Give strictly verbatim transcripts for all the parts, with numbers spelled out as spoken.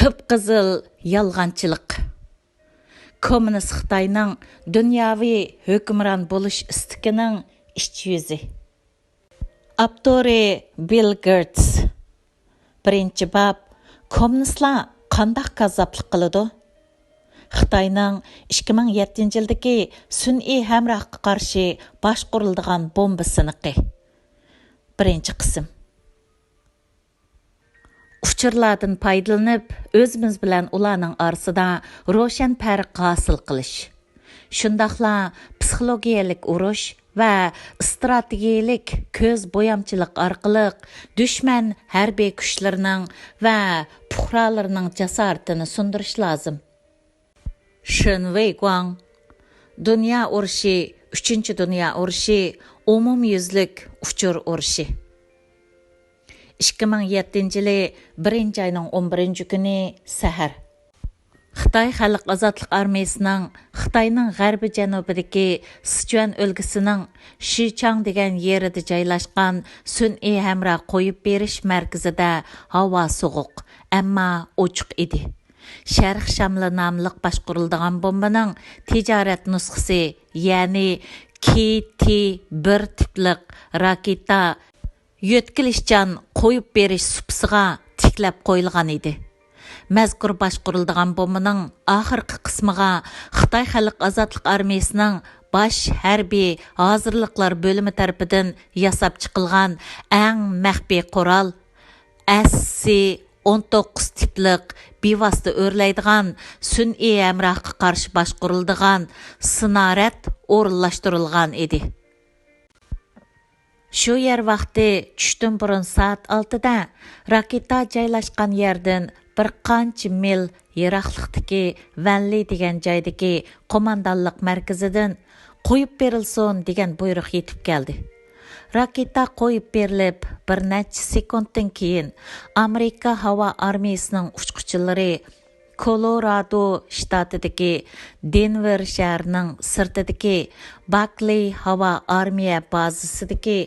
قىپقىزىل يالغانچىلىق. كوممۇنىست خىتاينىڭ دۇنياۋى ھۆكۈمران بولۇش ئىستىكىنىڭ ئىچ يۈزى. ئاپتورى: بىل گېيتس. بىرىنچى باب: كوممۇنىستلار قانداق كاززاپلىق قىلىدۇ؟ خىتاينىڭ ئىككى مىڭ يەتتىنچى يىلدىكى سۈنئىي ھەمراھقا قارشى باشقۇرۇلىدىغان بومبا سىنىقى. بىرىنچى قىسىم. ئۇچۇرلاردىن پايدىلىنىپ، ئۆزىمىز بىلەن ئۇلارنىڭ ئارىسىدا روشەن پەرق ھاسىل قىلىش، شۇنداقلا پسىخولوگىيەلىك ئۇرۇش ۋە ئىستراتېگىيەلىك كۆز بويامچىلىق ئارقىلىق دۈشمەن ھەربىي كۈچلىرىنىڭ ۋە پۇقرالىرىنىڭ جاسارىتىنى سۇندۇرۇش لازىم. شېن ۋېيگۇاڭ. دۇنيا ئۇرۇشى، ئۈچىنچى دۇنيا ئۇرۇشى، ئومۇميۈزلۈك ئۇچۇر ئۇرۇشى. ئىككى مىڭ يەتتىنچى يىلى بىرىنچى ئاينىڭ ئون بىرىنچى كۈنى سەھەر. خىتاي خەلق ئازادلىق ئارمىيىسىنىڭ خىتاينىڭ غەربىي جەنۇبىدىكى سىچۈەن ئۆلكىسىنىڭ شىچاڭ دېگەن يېرىدە جايلاشقان سۈنئىي ھەمراھ قويۇپ بېرىش مەركىزىدە ھاۋا سوغۇق، ئەمما ئوچۇق ئىدى. شەرق شامىلى ناملىق باشقۇرۇلىدىغان بومبىنىڭ تىجارەت نۇسخىسى، يەنى كې تې بىر تىپلىق راكېتا يۆتكىلىشچان قويۇپ بېرىش سۇپىسىغا تىكلەپ قويۇلغان ئىدى. مەزكۇر باشقۇرۇلىدىغان بومبىنىڭ ئاخىرقى قىسمىغا خىتاي خەلق ئازادلىق ئارمىيىسىنىڭ باش ھەربىي ھازىرلىقلار بۆلۈمى تەرىپىدىن ياساپ چىقىلغان ئەڭ مەخپىي قورال، ئەس سى ئون توققۇز تىپلىق بىۋاسىتە ئۆرلەيدىغان سۈنئىي ھەمراھقا قارشى باشقۇرۇلىدىغان سىنارەد ئورۇنلاشتۇرۇلغان ئىدى. شۇ يەر ۋاقتى چۈشتىن بۇرۇن سائەت ئالتىدە راكېتا جايلاشقان يەردىن بىر قانچە مىل يىراقلىقتىكى ۋەنلى دېگەن جايدىكى قوماندانلىق مەركىزىدىن «قويۇپ بېرىلسۇن» دېگەن بۇيرۇق يېتىپ كەلدى. راكېتا قويۇپ بېرىلىپ، بىر نەچچە سېكۇنتتىن كېيىن ئامېرىكا ھاۋا ئارمىيىسىنىڭ ئۇچقۇچىلىرى كولورادو شتاتىدىكى دېنۋېر شەھىرىنىڭ سىرتىدىكى باكلېي ھاۋا ئارمىيە بازىسىدىكى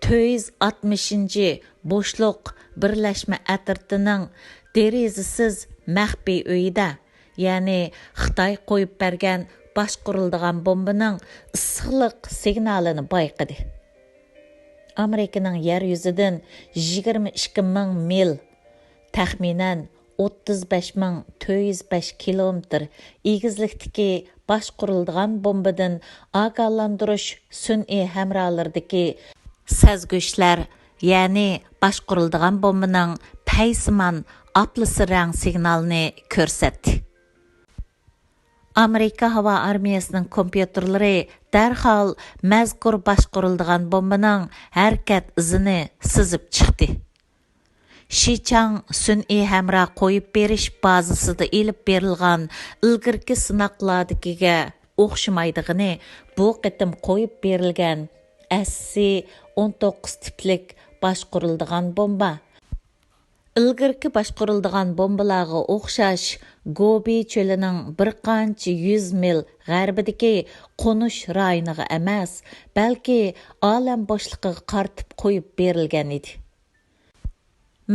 تۆت يۈز ئاتمىشىنچى بوشلۇق بىرلەشمە ئەترىتىنىڭ دېرىزىسىز مەخپىي ئۆيىدە، يەنى خىتاي قويۇپ بەرگەن باشقۇرۇلىدىغان بومبىنىڭ ئىسسىقلىق سىگنالىنى بايقىدى. ئامېرىكىنىڭ يەر يۈزىدىن يىگىرمە ئىككى مىڭ مىل، تەخمىنەن ئوتتۇز بەش مىڭ تۆت يۈز بەش كىلومېتىر ئېگىزلىكتىكى باشقۇرۇلىدىغان بومبىدىن ئاگاھلاندۇرۇش سۈنئىي ھەمراھلىرىدىكى سەزگۈچلەر، يەنى باشقۇرۇلىدىغان بومبىنىڭ پەيسىمان ئاپلىسى رەڭ سىگنالىنى كۆرسەتتى. ئامېرىكا ھاۋا ئارمىيەسىنىڭ كومپيۇتېرلىرى دەرھال مەزكۇر باشقۇرۇلىدىغان بومبىنىڭ ھەرىكەت ئىزىنى سىزىپ چىقتى. شىچاڭ سۈنئىي ھەمراھ قويۇپ بېرىش بازىسىدا ئېلىپ بېرىلغان ئىلگىرىكى سىناقلاردىكىگە ئوخشىمايدىغىنى بۇ قېتىم قويۇپ بېرىلگەن ئەس سى ئون توققۇز تىپلىك باشقۇرۇلىدىغان بومبا. ئىلگىرىكى باشقۇرۇلىدىغان بومبىلارغا ئوخشاش، گوبى چۆلىنىڭ بىر قانچە يۈز مىل غەربىدىكى قونۇش رايونىغا ئەمەس، بەلكى ئالەم بوشلۇقىغا قارىتىپ قويۇپ بېرىلگەن ئىدى.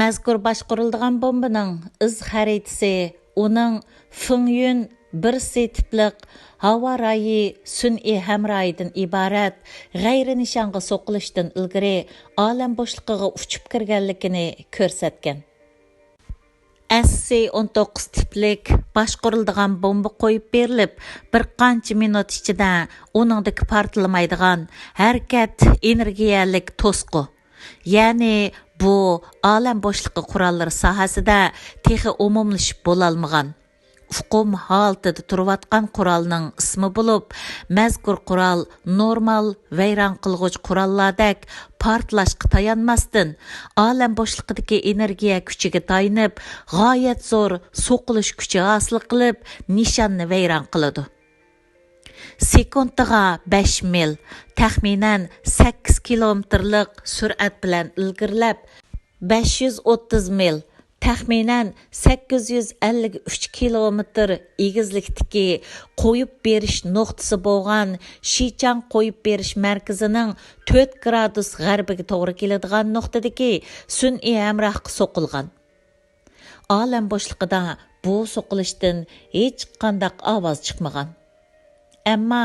مەزكۇر باشقۇرۇلىدىغان بومبىنىڭ ئىز خەرىتىسى ئۇنىڭ فېڭيۈن بىر سى تىپلىق ھاۋا رايى سۈنئىي ھەمراھىدىن ئىبارەت غەيرىي نىشانغا سوقۇلۇشتىن ئىلگىرى ئالەم بوشلۇقىغا ئۇچۇپ كىرگەنلىكىنى كۆرسەتكەن. ئەس سى ئون توققۇز تىپلىك باشقۇرۇلىدىغان بومبا قويۇپ بېرىلىپ، بىر قانچە مىنۇت ئىچىدە ئۇنىڭدىكى پارتلىمايدىغان ھەرىكەت ئېنېرگىيەلىك توسقۇ، يەنى بۇ ئالەم بوشلۇقى قوراللىرى ساھەسىدە تېخى ئومۇملىشىپ بولالمىغان، ئۇقۇم ھالىتىدە تۇرۇۋاتقان قورالنىڭ ئىسمى بولۇپ، مەزكۇر قورال نورمال ۋەيران قىلغۇچ قوراللاردەك پارتلاشقا تايانماستىن، ئالەم بوشلۇقىدىكى ئېنېرگىيە كۈچىگە تايىنىپ، غايەت زور سوقۇلۇش كۈچى ھاسىل قىلىپ، نىشاننى ۋەيران قىلىدۇ. سېكۇنتىغا بەش مىل، تەخمىنەن سەككىز كىلومېتىرلىق سۈرئەت بىلەن ئىلگىرىلەپ، بەش يۈز ئوتتۇز مىل، تەخمىنەن سەككىز يۈز ئەللىك ئۈچ كىلومېتىر ئېگىزلىكتىكى قويۇپ بېرىش نۇقتىسى بولغان شىچاڭ قويۇپ بېرىش مەركىزىنىڭ تۆت گرادۇس غەربىگە توغرا كېلىدىغان نۇقتىدىكى سۈنئىي ھەمراھقا سوقۇلغان. ئالەم بوشلۇقىدا بۇ سوقۇلۇشتىن ھېچقانداق ئاۋاز چىقمىغان. ئەمما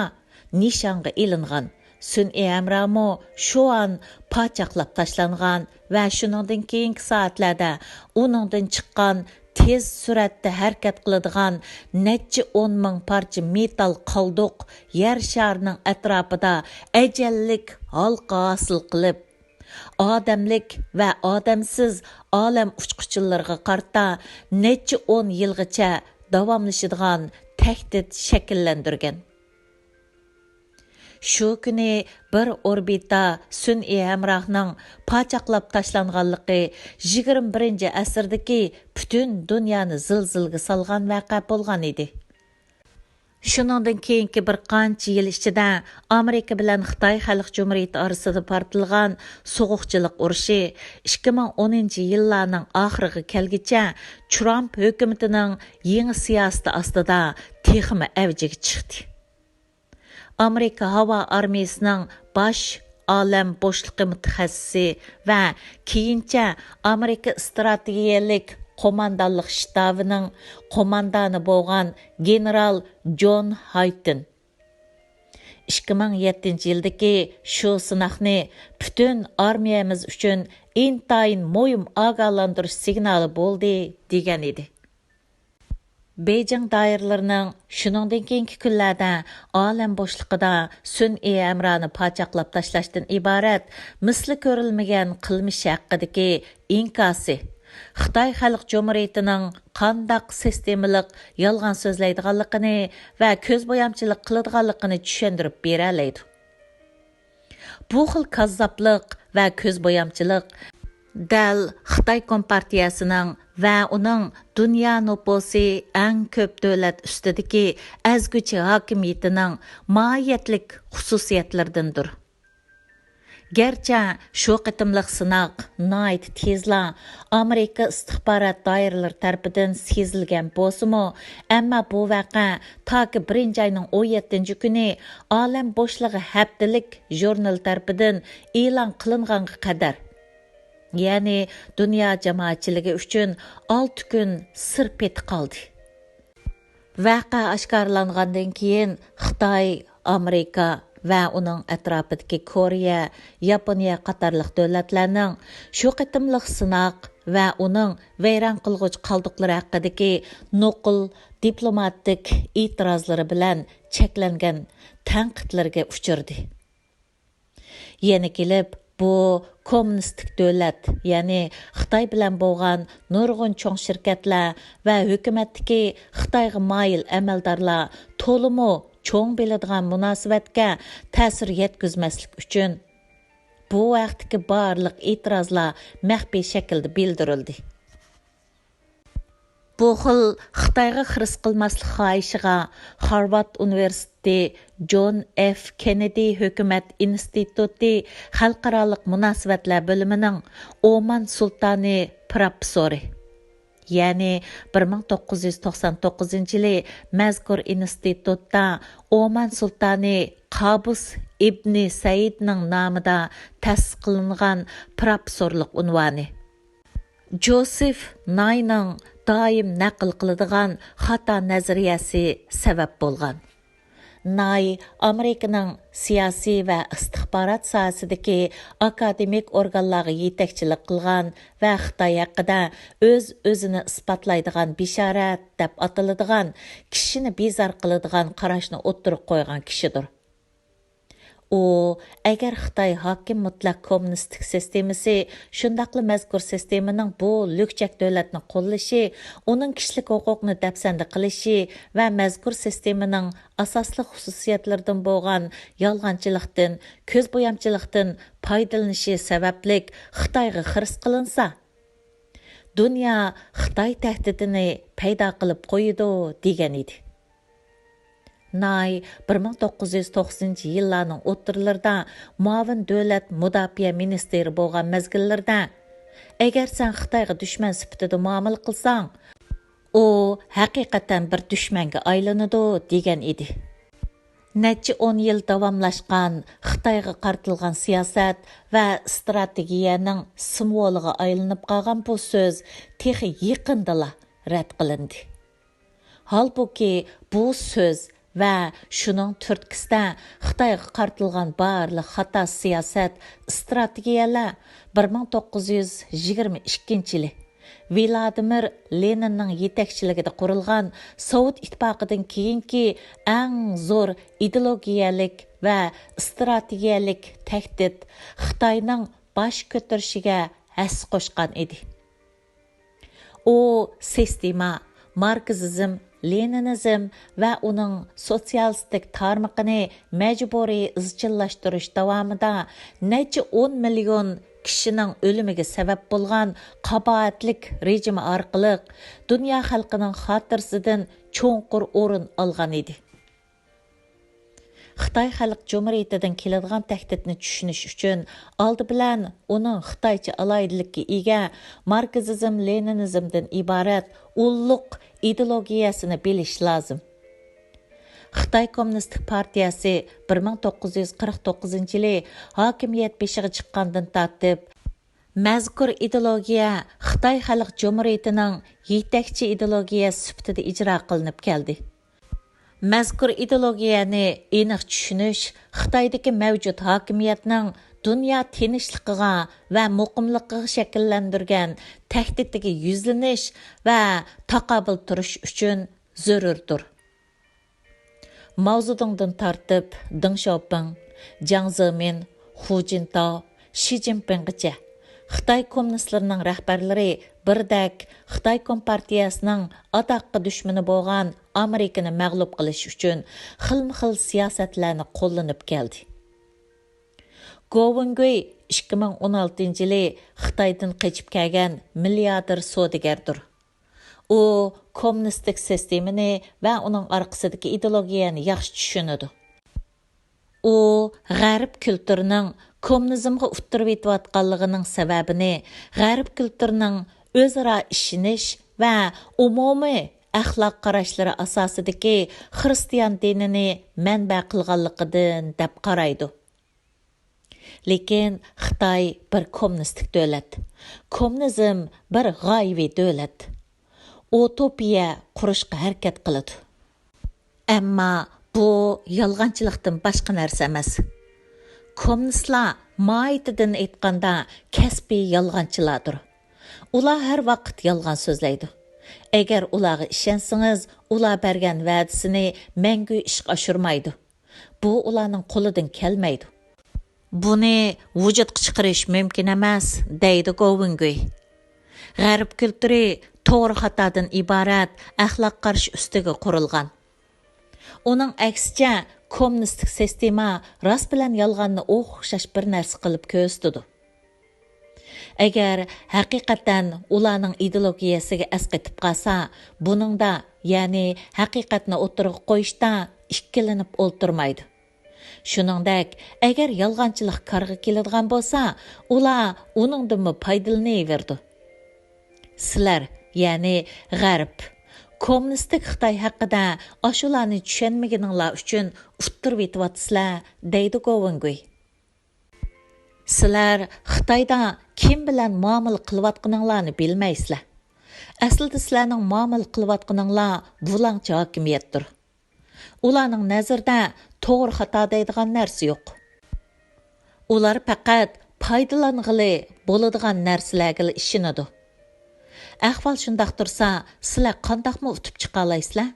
نىشانغا ئېلىنغان سۈنئىي ھەمراھمۇ شۇ ئان پاچاقلاپ تاشلانغان ۋە شۇنىڭدىن كېيىنكى سائەتلەردە ئۇنىڭدىن چىققان تېز سۈرئەتتە ھەرىكەت قىلىدىغان نەچچە ئون مىڭ پارچە مېتال قالدۇق يەر شارىنىڭ ئەتراپىدا ئەجەللىك ھالقا ھاسىل قىلىپ، ئادەملىك ۋە ئادەمسىز ئالەم ئۇچقۇچىلىرىغا قارىتا نەچچە ئون يىلغىچە داۋاملىشىدىغان تەھدىت شەكىللەندۈرگەن. شۇ كۈنى بىر ئوربىتا سۈنئىي ھەمراھنىڭ پاچاقلاپ تاشلانغانلىقى يىگىرمە بىرىنچى ئەسىردىكى پۈتۈن دۇنيانى زىلزىلىگە سالغان ۋەقە بولغان ئىدى. شۇنىڭدىن كېيىنكى بىر قانچە يىل ئىچىدە ئامېرىكا بىلەن خىتاي خەلق جۇمھۇرىيىتى ئارىسىدا پارتلىغان سوغۇقچىلىق ئۇرۇشى ئىككى مىڭ ئونىنچى يىللارنىڭ ئاخىرىغا كەلگىچە ترامپ ھۆكۈمىتىنىڭ يېڭى سىياسىتى ئاستىدا تېخىمۇ ئەۋجىگە چىقتى. ئامېرىكا ھاۋا ئارمىيىسىنىڭ باش ئالەم بوشلۇقى مۇتەخەسسىسى ۋە كېيىنچە ئامېرىكا ئىستراتېگىيەلىك قوماندانلىق شتابىنىڭ قوماندانى بولغان گېنېرال جون ھايتىن ئىككى مىڭ يەتتىنچى يىلدىكى شۇ سىناقنى پۈتۈن ئارمىيەمىز ئۈچۈن ئىنتايىن مۇھىم ئاگاھلاندۇرۇش سىگنالى بولدى، دېگەن ئىدى. بېيجىڭ دائىرىلىرىنىڭ شۇنىڭدىن كېيىنكى كۈنلەردە ئالەم بوشلۇقىدا سۈنئىي ھەمراھنى پاچاقلاپ تاشلاشتىن ئىبارەت مىسلى كۆرۈلمىگەن قىلمىشى ھەققىدىكى ئىنكاسى، خىتاي خەلق جۇمھۇرىيىتىنىڭ قانداق سىستېمىلىق يالغان سۆزلەيدىغانلىقىنى ۋە كۆزبويامچىلىق قىلىدىغانلىقىنى چۈشەندۈرۈپ بېرەلەيدۇ. بۇ خىل كاززاپلىق ۋە كۆزبويامچىلىق دەل خىتاي كومپارتىيەسىنىڭ ۋە ئۇنىڭ دۇنيا نوپۇسى ئەڭ كۆپ دۆلەت ئۈستىدىكى ئەزگۈچى ھاكىمىيىتىنىڭ ماھىيەتلىك خۇسۇسىيەتلىرىدىندۇر. گەرچە شۇ قېتىملىق سىناق ناھايىتى تېزلا ئامېرىكا ئىستىخبارات دائىرىلىرى تەرىپىدىن سېزىلگەن بولسىمۇ، ئەمما بۇ ۋەقە تاكى بىرىنچى ئاينىڭ ئون يەتتىنچى كۈنى ئالەم بوشلۇقى ھەپتىلىك ژۇرنىلى تەرىپىدىن ئېلان قىلىنغانغا قەدەر، يەنى دۇنيا جامائەتچىلىكى ئۈچۈن ئالتە كۈن سىر پېتى قالدى. ۋەقە ئاشكارىلانغاندىن كېيىن، خىتاي، ئامېرىكا ۋە ئۇنىڭ ئەتراپىدىكى كورېيە، ياپونىيە قاتارلىق دۆلەتلەرنىڭ شۇ قېتىملىق سىناق ۋە ئۇنىڭ ۋەيران قىلغۇچ قالدۇقلىرى ھەققىدىكى نوقۇل دىپلوماتىك ئېتىرازلىرى بىلەن چەكلەنگەن تەنقىدلىرىگە ئۇچرىدى. يەنە كېلىپ، بۇ كوممۇنىستىك دۆلەت، يەنى خىتاي بىلەن بولغان نۇرغۇن چوڭ شىركەتلەر ۋە ھۆكۈمەتتىكى خىتايغا مايىل ئەمەلدارلار تولىمۇ چوڭ بىلىدىغان مۇناسىۋەتكە تەسىر يەتكۈزمەسلىك ئۈچۈن، بۇ ھەقتىكى بارلىق ئېتىرازلار مەخپىي شەكىلدە بىلدۈرۈلدى. بۇ خىل خىتايغا خىرىس قىلماسلىق خاھىشىغا خارۋارد ئۇنىۋېرسىتېتى جون ئېف كېننېدى ھۆكۈمەت ئىنستىتۇتى خەلقئارالىق مۇناسىۋەتلەر بۆلۈمىنىڭ ئومان سۇلتانى پىروفېسسورى، يەنى بىر مىڭ توققۇز يۈز توقسان توققۇزىنچى يىلى مەزكۇر ئىنستىتۇتتا ئومان سۇلتانى قابۇس ئىبنى سەئىدنىڭ نامىدا تەسىس قىلىنغان پىروفېسسورلۇق ئۇنۋانى. جوزېف ناينىڭ دائىم نەقىل قىلىدىغان خاتا نەزەرىيەسى سەۋەب بولغان. ناي ئامېرىكىنىڭ سىياسىي ۋە ئىستىخبارات ساھەسىدىكى ئاكادېمىك ئورگانلارغا يېتەكچىلىك قىلغان ۋە خىتاي ھەققىدە ئۆز-ئۆزىنى ئىسپاتلايدىغان بېشارەت دەپ ئاتىلىدىغان، كىشىنى بىزار قىلىدىغان قاراشنى ئوتتۇرىغا قويغان كىشىدۇر. ئۇ، ئەگەر خىتاي ھاكىم مۇتلەق كوممۇنىستىك سىستېمىسى، شۇنداقلا مەزكۇر سىستېمىنىڭ بۇ لۈكچەك دۆلەتنى قوللىشى، ئۇنىڭ كىشىلىك ھوقۇقنى دەپسەندە قىلىشى ۋە مەزكۇر سىستېمىنىڭ ئاساسلىق خۇسۇسىيەتلىرىدىن بولغان يالغانچىلىقتىن، كۆزبويامچىلىقتىن پايدىلىنىشى سەۋەبلىك خىتايغا خىرىس قىلىنسا، دۇنيا خىتاي تەھدىتىنى پەيدا قىلىپ قويىدۇ، دېگەن ئىدى. ناي بىر مىڭ توققۇز يۈز توقسىنىنچى يىللارنىڭ ئوتتۇرىلىرىدا مۇئاۋىن دۆلەت مۇداپىئە مىنىستىرى بولغان مەزگىللىرىدە، ئەگەر سەن خىتايغا دۈشمەن سۈپىتىدە مۇئامىلە قىلساڭ، ئۇ ھەقىقەتەن بىر دۈشمەنگە ئايلىنىدۇ، دېگەن ئىدى. نەچچە ئون يىل داۋاملاشقان خىتايغا قارىتىلغان سىياسەت ۋە ئىستراتېگىيەنىڭ سىمۋولىغا ئايلىنىپ قالغان بۇ سۆز تېخى يېقىندىلا رەت قىلىندى. ھالبۇكى، بۇ سۆز ۋە شۇنىڭ تۈرتكىسىدە خىتايغا قارىتىلغان بارلىق خاتا سىياسەت، ئىستراتېگىيەلەر بىر مىڭ توققۇز يۈز يىگىرمە ئىككىنچى يىلى ۋىلادىمىر لېنىننىڭ يېتەكچىلىكىدە قۇرۇلغان سوۋېت ئىتتىپاقىدىن كېيىنكى ئەڭ زور ئىدېئولوگىيەلىك ۋە ئىستراتېگىيەلىك تەھدىت، خىتاينىڭ باش كۆتۈرۈشىگە ھەسسە قوشقان ئىدى. ئۇ سىستېما، ماركسىزم، لېنىنىزم ۋە ئۇنىڭ سوتسىيالىستىك تارمىقىنى مەجبۇرىي ئىزچىللاشتۇرۇش داۋامىدا نەچچە ئون مىليون كىشىنىڭ ئۆلۈمىگە سەۋەب بولغان قاباھەتلىك رېجىمى ئارقىلىق دۇنيا خەلقىنىڭ خاتىرىسىدىن چوڭقۇر ئورۇن ئالغان ئىدى. خىتاي خەلق جۇمھۇرىيىتىدىن كېلىدىغان تەھدىتنى چۈشىنىش ئۈچۈن، ئالدى بىلەن ئۇنىڭ خىتايچە ئالاھىدىلىككە ئىگە ماركسىزم-لېنىنىزمدىن ئىبارەت ئۇللۇق ئىدېئولوگىيەسىنى بىلىش لازىم. خىتاي كوممۇنىستىك پارتىيەسى بىر مىڭ توققۇز يۈز قىرىق توققۇزىنچى يىلى ھاكىمىيەت بېشىغا چىققاندىن تارتىپ، مەزكۇر ئىدېئولوگىيە خىتاي خەلق جۇمھۇرىيىتىنىڭ يېتەكچى ئىدېئولوگىيەسى سۈپىتىدە ئىجرا قىلىنىپ كەلدى. مەزكۇر ئىدېئولوگىيەنى ئېنىق چۈشىنىش خىتايدىكى مەۋجۇت ھاكىمىيەتنىڭ دۇنيا تىنچلىقىغا ۋە مۇقىملىقىغا شەكىللەندۈرگەن تەھدىتىگە يۈزلىنىش ۋە تاقابىل تۇرۇش ئۈچۈن زۆرۈردۇر. ماۋزېدۇڭدىن تارتىپ دېڭ شياۋپىڭ، جياڭ زېمىن، خۇ جىنتاۋ، شى جىنپىڭغىچە خىتاي كوممۇنىستلىرىنىڭ رەھبەرلىرى بىردەك خىتاي كومپارتىيەسىنىڭ ئاتاققى دۈشمىنى بولغان ئامېرىكىنى مەغلۇپ قىلىش ئۈچۈن خىلمۇ خىل سىياسەتلەرنى قوللىنىپ كەلدى. گو ۋېنگۈي ئىككى مىڭ ئون ئالتىنچى يىلى خىتايدىن قېچىپ كەلگەن مىلياردېر سودىگەردۇر. ئۇ كوممۇنىستىك سىستېمىنى ۋە ئۇنىڭ ئارقىسىدىكى ئىدېئولوگىيەنى ياخشى چۈشىنىدۇ. ئۇ غەرب كۈلتۈرىنىڭ كوممۇنىزمغا ئۇتتۇرۇۋېتىۋاتقانلىقىنىڭ سەۋەبىنى غەرب كۈلتۈرىنىڭ ئۆزئارا ئىشىنىش ۋە ئومۇمىي ئەخلاق قاراشلىرى ئاساسىدىكى خىرىستىيان دىنىنى مەنبە قىلغانلىقىدىن دەپ قارايدۇ. لېكىن خىتاي بىر كوممۇنىستىك دۆلەت. كوممۇنىزم بىر غايىۋى دۆلەت. ئۇتوپىيە قۇرۇشقا ھەرىكەت قىلىدۇ. ئەمما بۇ يالغانچىلىقتىن باشقا نەرسە ئەمەس. كوممۇنىستلار ماھىيىتىدىن ئېيتقاندا كەسپىي يالغانچىلاردۇر. ئۇلار ھەر ۋاقىت يالغان سۆزلەيدۇ. ئەگەر ئۇلارغا ئىشەنسىڭىز، ئۇلار بەرگەن ۋەدىسىنى مەڭگۈ ئىشقا ئاشۇرمايدۇ. بۇ ئۇلارنىڭ قولىدىن كەلمەيدۇ. بۇنى ۋۇجۇدقا چىقىرىش مۇمكىن ئەمەس، دەيدۇ گوۋېنگۈي. غەرب كۈلتۈرى توغرا خاتادىن ئىبارەت ئەخلاق قارىشى ئۈستىگە قۇرۇلغان. ئۇنىڭ ئەكسىچە، كوممۇنىستىك سىستېما راست بىلەن يالغاننى ئوخشاش بىر نەرسە قىلىپ كۆرسىتىدۇ. ئەگەر ھەقىقەتەن ئۇلارنىڭ ئىدېئولوگىيەسىگە ئەسقېتىپ قالسا، بۇنىڭدا، يەنى ھەقىقەتنى ئوتتۇرىغا قويۇشتا ئىككىلىنىپ ئولتۇرمايدۇ. شۇنىڭدەك، ئەگەر يالغانچىلىق كارغا كېلىدىغان بولسا، ئۇلار ئۇنىڭدىنمۇ پايدىلىنىۋېرىدۇ. سىلەر، يەنى غەرب، كوممۇنىستىك خىتاي ھەققىدە ئاشۇلارنى چۈشەنمىگىنىڭلار ئۈچۈن ئۇتتۇرۇۋېتىۋاتىسىلەر، دەيدۇ گوۋېنگۈي. سىلەر خىتايدا كىم بىلەن مۇئامىلە قىلىۋاتقىنىڭلارنى بىلمەيسىلەر. ئەسلىدە سىلەرنىڭ مۇئامىلە قىلىۋاتقىنىڭلار بۇلاڭچى ھاكىمىيەتتۇر. ئۇلارنىڭ نەزىرىدە توغرا خاتا دەيدىغان نەرسە يوق. ئۇلار پەقەت پايدىلانغىلى بولىدىغان نەرسىلەرگىلا ئىشىنىدۇ. ئەھۋال شۇنداق تۇرسا، سىلەر قانداقمۇ ئۇتۇپ چىقالايسىلەر؟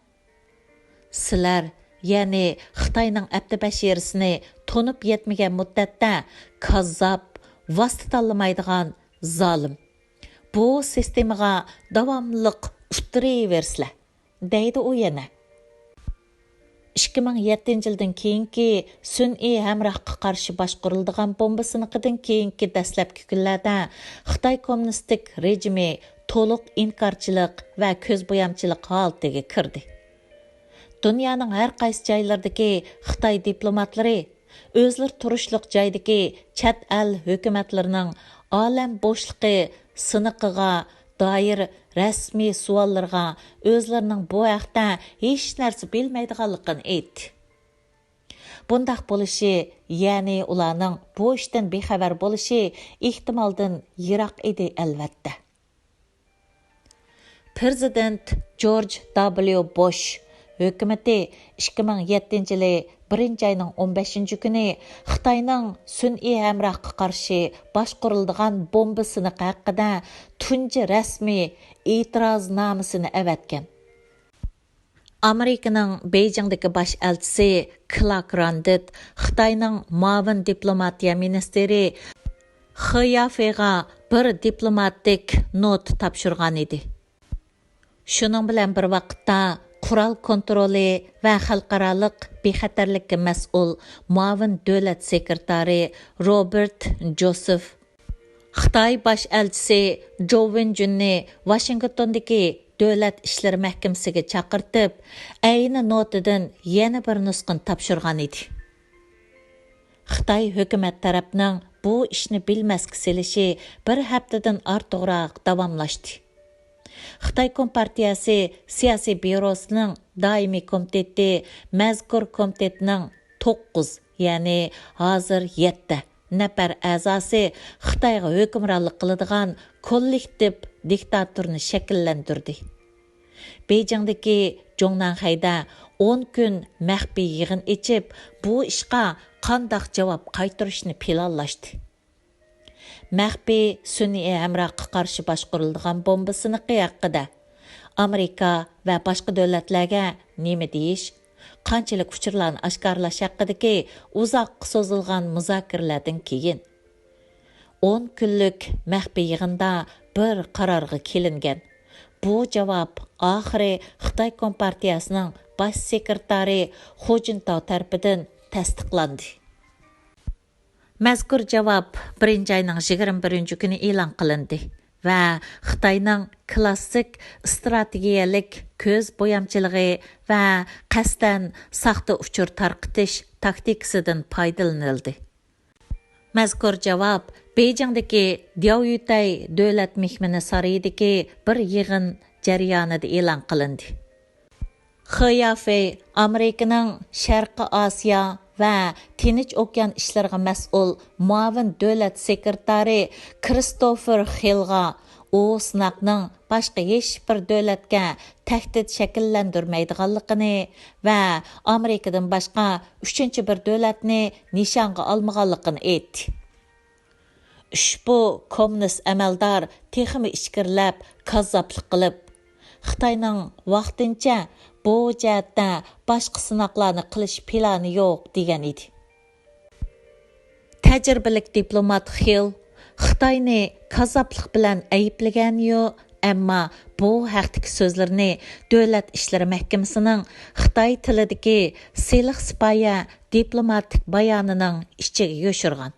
سىلەر، يەنى خىتاينىڭ ئەپتى بەشىرىسىنى تونۇپ يەتمىگەن مۇددەتتە كاززاپ، ۋاسىتە تاللىمايدىغان زالىم. بۇ سىستېمىغا داۋاملىق ئۇتتۇرۇۋېرىسىلەر، دەيدۇ ئۇ يەنە. ئىككى مىڭ يەتتىنچى يىلدىن كېيىنكى سۈنئىي ھەمراھقا قارشى باشقۇرۇلىدىغان بومبا سىنىقىدىن كېيىنكى دەسلەپكى كۈنلەردە خىتاي كوممۇنىستىك رېجىمى تولۇق ئىنكارچىلىق ۋە كۆزبويامچىلىق ھالىتىگە كىردى. دۇنيانىڭ ھەر قايسى جايلىرىدىكى خىتاي دىپلوماتلىرى ئۆزلىرى تۇرۇشلۇق جايدىكى چەت ئەل ھۆكۈمەتلىرىنىڭ ئالەم بوشلۇقى سىنىقىغا دائىر رەسمىي سوئاللىرىغا ئۆزلىرىنىڭ بۇ ھەقتە ھېچ نەرسە بىلمەيدىغانلىقىنى ئېيتتى. بۇنداق بولۇشى، يەنى ئۇلارنىڭ بۇ ئىشتىن بىخەۋەر بولۇشى ئېھتىمالدىن يىراق ئىدى، ئەلۋەتتە. پىرېزىدېنت جورج دابليۇ بوش ھۆكۈمىتى ئىككى مىڭ يەتتىنچى يىلى بىرىنچى ئاينىڭ ئون بەشىنچى كۈنى خىتاينىڭ سۈنئىي ھەمراھقا قارشى باشقۇرۇلىدىغان بومبا سىنىقى ھەققىدە تۇنجى رەسمىي ئېتىرازنامىسىنى ئەۋەتكەن. ئامېرىكىنىڭ بېيجىڭدىكى باش ئەلچىسى كلارك راندېت خىتاينىڭ مۇئاۋىن دىپلوماتىيە مىنىستىرى خې يافېغا بىر دىپلوماتىك نوتا تاپشۇرغان ئىدى. شۇنىڭ بىلەن بىر ۋاقىتتا، قورال كونترولى ۋە خەلقئارالىق بىخەتەرلىككە مەسئۇل مۇئاۋىن دۆلەت سېكرېتارى روبېرت جوسېف خىتاي باش ئەلچىسى جوۋ ۋېنجۈننى ۋاشىنگتوندىكى دۆلەت ئىشلىرى مەھكىمىسىگە چاقىرتىپ، ئەينى نوتىدىن يەنە بىر نۇسخىنى تاپشۇرغان ئىدى. خىتاي ھۆكۈمەت تەرەپنىڭ بۇ ئىشنى بىلمەسكە سېلىشى بىر ھەپتىدىن ئارتۇقراق داۋاملاشتى. خىتاي كومپارتىيەسى سىياسىي بيۇروسىنىڭ دائىمىي كومىتېتى مەزكۇر كومىتېتنىڭ توققۇز، يەنى ھازىر يەتتە نەپەر ئەزاسى خىتايغا ھۆكۈمرانلىق قىلىدىغان كوللېكتىپ دىكتاتورنى شەكىللەندۈردى. بېيجىڭدىكى جۇڭنەنخەيدە ئون كۈن مەخپىي يىغىن ئېچىپ، بۇ ئىشقا قانداق جاۋاب قايتۇرۇشنى پىلانلاشتى. مەخپىي سۈنئىي ھەمراھقا قارشى باشقۇرۇلىدىغان بومبا سىنىقى ھەققىدە ئامېرىكا ۋە باشقا دۆلەتلەرگە نېمە دېيىش، قانچىلىك ئۇچۇرلارنى ئاشكارىلاش ھەققىدىكى ئۇزاققا سوزۇلغان مۇزاكىرىلەردىن كېيىن، ئون كۈنلۈك مەخپىي يىغىندا بىر قارارغا كېلىنگەن. بۇ جاۋاب ئاخىرى خىتاي كومپارتىيەسىنىڭ باش سېكرېتارى خۇ جىنتاۋ تەرىپىدىن تەستىقلاندى. مەزكۇر جاۋاب بىرىنچى ئاينىڭ يىگىرمە بىرىنچى كۈنى ئېلان قىلىندى ۋە خىتاينىڭ كلاسسىك ئىستراتېگىيەلىك كۆز بويامچىلىقى ۋە قەستەن ساختا ئۇچۇر تارقىتىش تاكتىكىسىدىن پايدىلىنىلدى. مەزكۇر جاۋاب بېيجىڭدىكى دياۋيۈتەي دۆلەت مېھمىنى سارىيىدىكى بىر يىغىن جەريانىدا ئېلان قىلىندى. خې يافېي ئامېرىكىنىڭ شەرقىي ئاسىيا ۋە تىنچ ئوكيان ئىشلىرىغا مەسئۇل مۇئاۋىن دۆلەت سېكرېتارى كىرىستوفېر خىلغا ئۇ سىناقنىڭ باشقا ھېچبىر دۆلەتكە تەھدىت شەكىللەندۈرمەيدىغانلىقىنى ۋە ئامېرىكىدىن باشقا ئۈچىنچى بىر دۆلەتنى نىشانغا ئالمىغانلىقىنى ئېيتتى. ئۇشبۇ كوممۇنىست ئەمەلدار تېخىمۇ ئىچكىرىلەپ، كاززاپلىق قىلىپ، خىتاينىڭ ۋاقتىنچە بۇ جەھەتتە باشقا سىناقلارنى قىلىش پىلانى يوق، دېگەن ئىدى. تەجرىبىلىك دىپلومات خىل خىتاينى كاززاپلىق بىلەن ئەيىبلىگەنى يوق، ئەمما بۇ ھەقتىكى سۆزلىرىنى دۆلەت ئىشلىرى مەھكىمىسىنىڭ خىتاي تىلىدىكى سىلىق سىپايە دىپلوماتىك بايانىنىڭ ئىچىگە يوشۇرغان.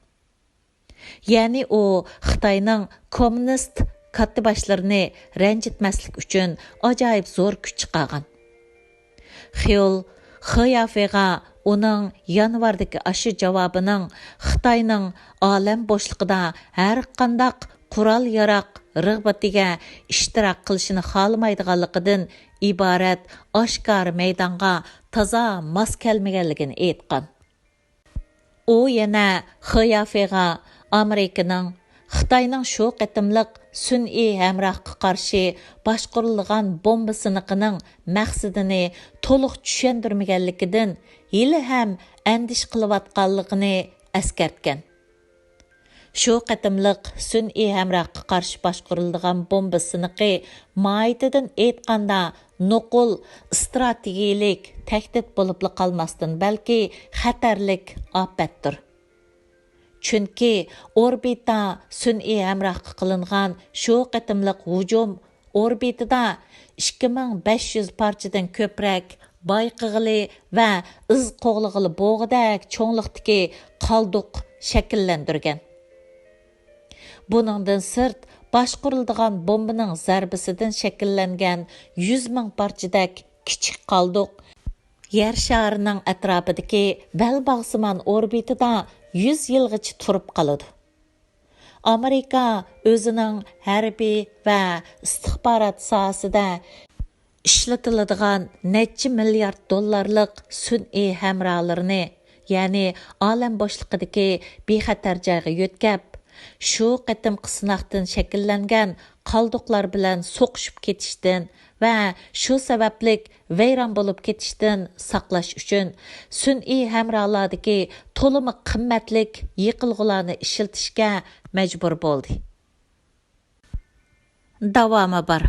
يەنى ئۇ خىتاينىڭ كوممۇنىست كاتتىباشلىرىنى رەنجىتمەسلىك ئۈچۈن ئاجايىپ زور كۈچ چىقارغان. خيول خې يافېغا ئۇنىڭ يانۋاردىكى ئاشۇ جاۋابىنىڭ خىتاينىڭ ئالەم بوشلۇقىدا ھەرقانداق قورال-ياراغ رىغبىتىگە ئىشتىراك قىلىشىنى خالىمايدىغانلىقىدىن ئىبارەت ئاشكارا مەيدانغا تازا ماس كەلمىگەنلىكىنى ئېيتقان. ئۇ يەنە خې يافېغا ئامېرىكىنىڭ خىتاينىڭ شۇ قېتىملىق سۈنئىي ھەمراھقا قارشى باشقۇرۇلىدىغان بومبا سىنىقىنىڭ مەقسىتىنى تولۇق چۈشەندۈرمىگەنلىكىدىن ھېلىھەم ئەندىشە قىلىۋاتقانلىقىنى ئەسكەرتكەن. شۇ قېتىملىق سۈنئىي ھەمراھقا قارشى باشقۇرۇلىدىغان بومبا سىنىقى ماھىيىتىدىن ئېيتقاندا نوقۇل ئىستراتېگىيىلىك تەھدىت بولۇپلا قالماستىن، بەلكى خەتەرلىك ئاپەتتۇر. چۈنكى ئوربىتا سۈنئىي ھەمراھقا قىلىنغان شۇ قېتىملىق ھۇجۇم ئوربىتىدا ئىككى مىڭ بەش يۈز پارچىدىن كۆپرەك بايقىغىلى ۋە ئىز قوغلىغىلى بوغۇدەك چوڭلۇقتىكى قالدۇق شەكىللەندۈرگەن. بۇنىڭدىن سىرت، باشقۇرۇلىدىغان بومبىنىڭ زەربىسىدىن شەكىللەنگەن يۈز مىڭ پارچىدەك كىچىك قالدۇق يەر شارىنىڭ ئەتراپىدىكى بەلباغسىمان ئوربىتىدا يۈز يىلغىچە تۇرۇپ قالىدۇ. ئامېرىكا ئۆزىنىڭ ھەربىي ۋە ئىستىخبارات ساھەسىدە ئىشلىتىلىدىغان نەچچە مىليارد دوللارلىق سۈنئىي ھەمراھلىرىنى، يەنى ئالەم بوشلۇقىدىكى بىخەتەر جايغا يۆتكەپ، شۇ قېتىمقى سىناقتىن شەكىللەنگەن قالدۇقلار بىلەن سوقۇشۇپ كېتىشتىن ۋە شۇ سەۋەبلىك ۋەيران بولۇپ كېتىشتىن ساقلاش ئۈچۈن سۈنئىي ھەمرالاردىكى تولىمۇ قىممەتلىك يېقىلغۇلارنى ئىشلىتىشكە مەجبۇر بولدى. داۋامى بار.